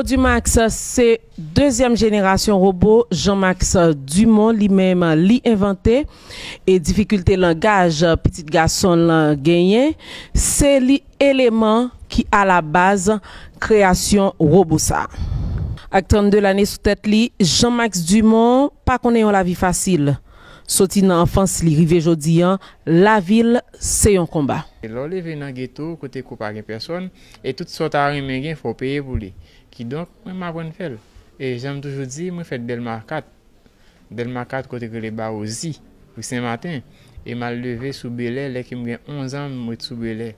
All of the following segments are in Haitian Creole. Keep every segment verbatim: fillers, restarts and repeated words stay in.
Dumax se dezyèm jenerasyon wobo Jean-Max Dumont li menm li envante, e difikilte langaj pitit gason l genyen, se li eleman ki alabaz kreyasyon wobo sa. Ak trannde lane sou tèt li, Jean-Max Dumont pa konnen yon lavi fasil. Soti nan anfans li rive jodi an, lavi l se yon konba. Lè w leve nan geto, kote kou pa gen pèsòn, e tout sa w ta renmen gen, fò w peye pou li. Kidonk, mwen m aprann fè l. E jan m toujou di, mwen fèt Dèlma kat. Dèlma kat, kote k rele Bawozi, ri Senmaten. E m al leve sou Belè, lè ke m gen onz an, m ret sou Belè.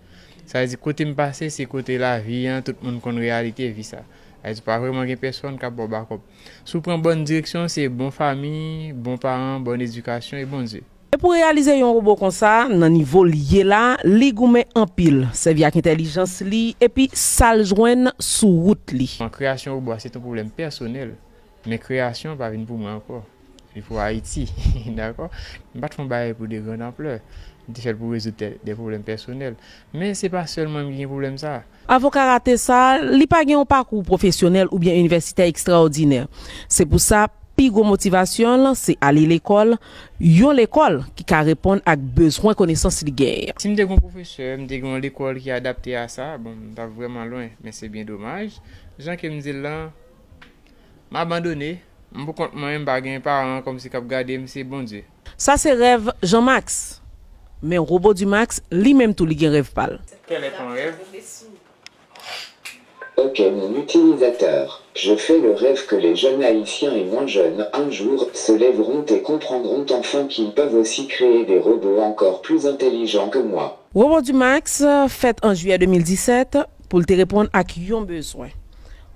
Sa vle di, kote m pase, se kote lavi an, tout moun konn reyalite vi sa. Sa vle di, pa vrèman gen pèsòn k ap ba w bakòp. Si w pran bòn direksyon, se bon fanmi, bon paran, bòn edikasyon e Bondye. E pou reyalize yon wobo konsa, nan nivo l ye la, li goumen anpil, sèvi ak entèlijans li, epi sa l jwenn sou wout li. Bon, kreyasyon wobo a, se te yon pwoblèm pèsonèl, men kreyasyon pa vin pou mwen ankò. Li pou Ayiti, dakò? M pa t fè yon bagay pou de grand amplè. M te fè l pou rezoud de, de pwoblèm pèsonèl. Men se pa sèl mwen ki gen pwoblèm sa. Avoka rate sa, li pa gen yon pakou pwofesyonèl oubyen inivèsitè ekstraòdinè. Se pou sa, pi gwo motivasyon l, se ale lekòl, yon lekòl ki ka reponn ak bezwen konesans li genyen. Si m te gen yon pwofesè, m te gen yon lekòl ki adapte a sa, bon, m t ap vrèman lwen, men se byen domaj. Jan ke m di l lan, m abandone, m pou kont mwen, m pa gen paran kòmsi k ap gade m, se Bondye. Sa se rèv Jean-Max. Men Robo Dumax, li menm tou, li gen rèv pa l. Quel est ton rêve? Ok, mon utilisateur, je fais le rêve que les jeunes haïtiens et moins jeunes un jour se lèveront et comprendront enfin qu'ils peuvent aussi créer des robots encore plus intelligents que moi. Robo Dumax fèt an jiyè de mil disèt pou l te reponn ak yon bezwen.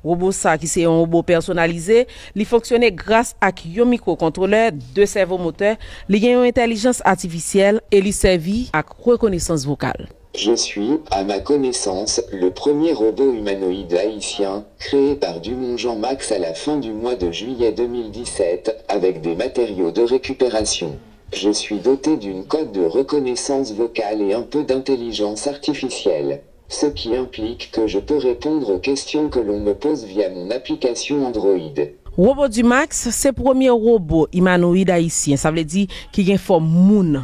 Wobo sa ki se yon wobo pèsonalize, li fonksyone gras ak yon mikwokontwolè, de sèvo motè, li gen yon entèlijans atifisyèl e li sèvi ak rekonesans vokal. Je suis, à ma connaissance, le premier robot humanoïde haïtien, créé par Dumont Jean-Max à la fin du mois de juillet deux mille dix-sept, avec des matériaux de récupération. Je suis doté d'une coque de reconnaissance vocale et un peu d'intelligence artificielle, ce qui implique que je peux répondre aux questions que l'on me pose via mon application Android. Wobo Dumax se premye wobo imanoyid ayisyen, sa vle di ki gen fòm moun,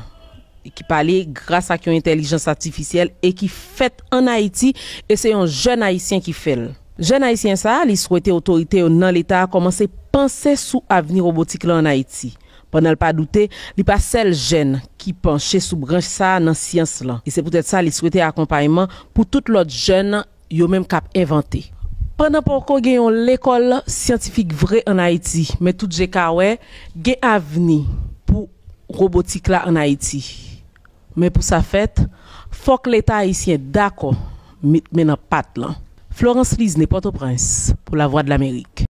ki pale gras ak yon entèlijans atifisyèl e ki fèt ann Ayiti, e se yon jèn ayisyen ki fè l. Jèn ayisyen sa a, li swete otorite yo nan Leta a kòmanse panse sou avni wobotik la ann Ayiti. Pandan l pa doute, li pa sèl jèn ki panche sou branch sa a nan syans lan. E se poutèt sa, li swete akonpayman pou tout lòt jèn yo menm k ap envante. Pandan poko gen yon lekòl syantifik vre ann Ayiti, men tout je ka wè, gen avni pou wobotik la ann Ayiti. Men pou sa fèt, fòk Leta ayisyen dakò met men nan pat lan. Florence Lisne, Pòtoprens, pou Lavwadlamerik.